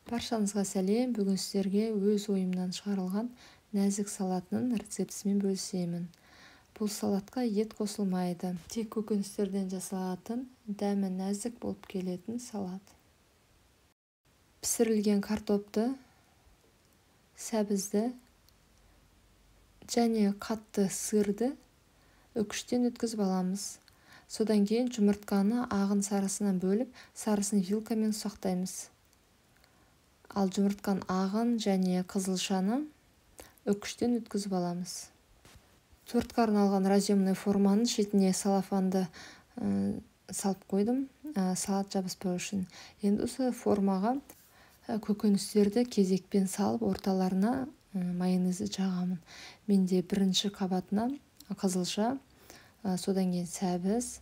Баршаңызға сәлем! Бүгін сіздерге өз ойымнан шығарылған нәзік салатының рецептісімен бөлісемін. Бұл салатқа ет қосылмайды. Тек көкөністерден жасалатын, дәмі нәзік болып келетін салат. Пісірілген картопты, сәбізді және қатты сырды үкіштен өткізіп аламыз. Содан кейін жұмыртқаны ағын сарысынан бөліп, сарысын вилкамен ұсақтаймыз. Ал жұмыртқаның ағын және қызылшаны үкіштен өткізіп аламыз. Тортқа арналған разъемный форманың шетіне салафанды салып қойдым, салат жабыспау үшін. Енді осы формаға көкөністерді кезекпен салып, орталарына майонезді жағамын. Менде бірінші қабатына қызылша, содан кейін сәбіз,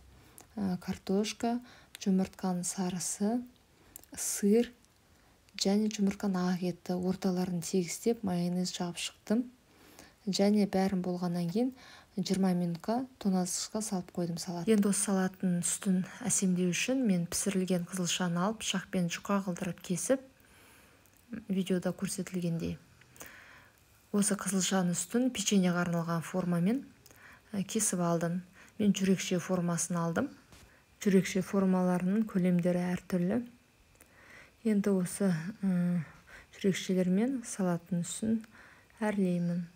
картошка, жұмыртқаның сарысы, сыр және жұмыртқаның ақ еті, орталарын тегістеп майонез жағып шықтым. Және бәрін болғаннан кейін 20 минутқа тоңазытқышқа салып қойдым салат. Енді осы салаттың үстін әсемдеу үшін мен пісірілген қызылшаны алып, пышақпен жұқа қылдырып кесіп, видеода көрсетілгендей. Осы қызылшаның үстін печеньеға арналған формамен кесіп алдым. Мен жүрекше формасын алдым. Жүрекше формаларының көлемдері әртүрлі. Енді осы жүрекшелермен салаттың үстін әрлеймін.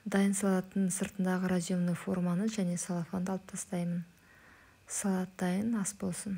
Дайын салаттың сыртындағы разъемный форманы және салафанды алып тастаймын. Салат дайын, ас болсын.